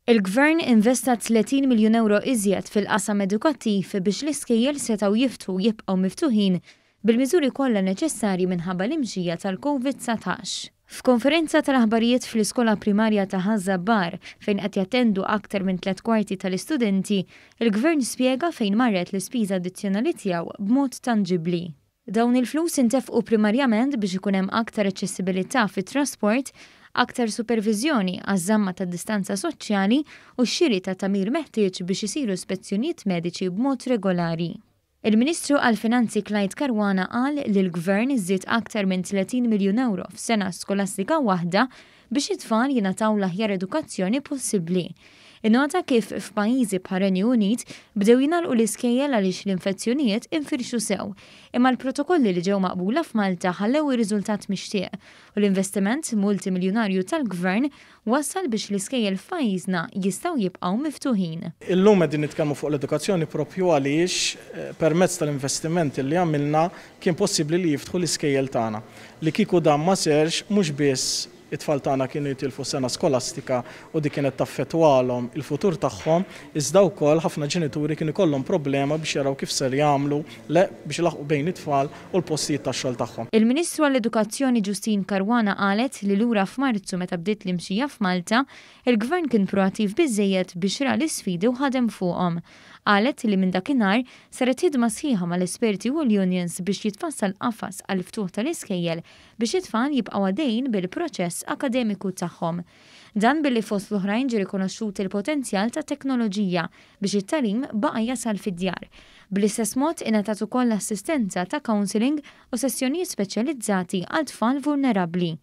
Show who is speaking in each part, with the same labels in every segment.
Speaker 1: Il-Gvern investa 30 miljun ewro iżjed fil-qasam edukattiv biex l-iskejjel setgħu jiftħu u jibqgħu miftuħin bil-miżuri kollha neċessarji minħabba l-imxija tal-Covid 19. F'konferenza tal-aħbarijiet fl-iskola primarja ta' Ħaż-Żabbar, fejn qed jattendu aktar minn tliet kwarti tal-istudenti, il-Gvern spjega fejn marret l-ispiża addizzjonali tiegħu b'mod tanġibbli. Dawn il-flus intefqu primarjament biex ikun hemm aktar aċċessibilità fit-trasport, aktar superviżjoni għaż-żamma tad-distanza soċjali u x-xiri ta' tagħmir meħtieġ biex isiru spezzjonijiet mediċi b'mod regolari. Il-Ministru għall-Finanzi Clyde Caruana qal li l-Gvern żied aktar minn 30 miljun ewro f'sena skolastika waħda biex it-tfal jingħataw l-aħjar edukazzjoni possibbli. Innota kif f'pajjiżi bħar-Renju Unit bdew jingħalqu l-iskejjel għaliex l-infezzjonijiet infirxu sew. Imma l-protokolli li ġew maqbula f'Malta ħallew ir-riżultat mixtieq u l-investiment multimiljunarju tal-Gvern wassal biex l-iskejjel f'pajjiżna jistgħu jibqgħu miftuħin.
Speaker 2: Illum qegħdin nitkellmu fuq l-edukazzjoni propju għaliex permezz tal-investimenti li għamilna kien possibbli li jiftħu l-iskejjel tagħna. Li kieku dan ma sarx, mhux biss it-tfal tagħna kienu jitilfu sena skolastika u dik kienet taffettwalhom il-futur tagħhom, iżda wkoll ħafna ġenituri kienu jkollhom problema biex jaraw kif ser jagħmlu le biex ilaħqu bejn it-tfal u l-postijiet tax-xogħol tagħhom.
Speaker 1: Il-Ministru għall-Edukazzjoni Justyne Caruana qalet li lura f'Marzu, meta bdiet l-imxija f'Malta, il-Gvern kien proattiv biżżejjed biex ra l-isfidi u ħadem fuqhom. Qalet li minn dakinhar saret ħidma sħiħa mal-esperti u l-unions biex jitfassal qafas għall-ftuħ tal-iskejjel biex it-tfal jibqgħu għaddejjin bil-proċess akademiku tagħhom. Dan billi fost l-oħrajn ġie rikonoxxut il-potenzjal ta' teknoloġija biex it-tagħlim baqa' jasal fid-djar. Bl-istess mod ingħatat ukoll assistenza ta' counselling u sessjonijiet speċjalizzati għal tfal vulnerabbli.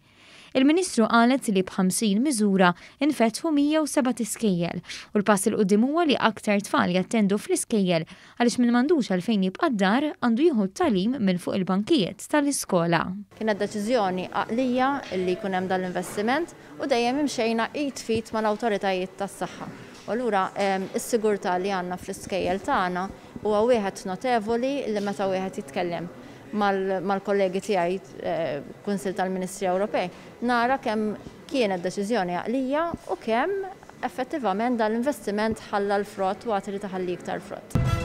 Speaker 1: Il-Ministru qalet li b'50 miżura infetħu 107 iskejjel u l-pass 'il quddiem huwa li aktar tfal jattendu fl-iskejjel għaliex min m'għandux għalfejn jibqa' d-dar għandu jieħu t-tagħlim minn fuq il-bankijiet tal-iskola.
Speaker 3: Kienet deċiżjoni għaqlija li jkun hemm dan l-investiment u dejjem imxejna id f'id mal-awtoritajiet tas-saħħa. U allura s-sigurtà li għandna fl-iskejjel tagħna huwa wieħed notevoli li meta wieħed jitkellem mal-kollegi tiegħi Kunsill tal-Ministri Ewropej, nara kemm kienet deċiżjoni għaqlija u kemm effettivament dan l-investiment ħalla l-frott u għad irid iħalli iktar frott.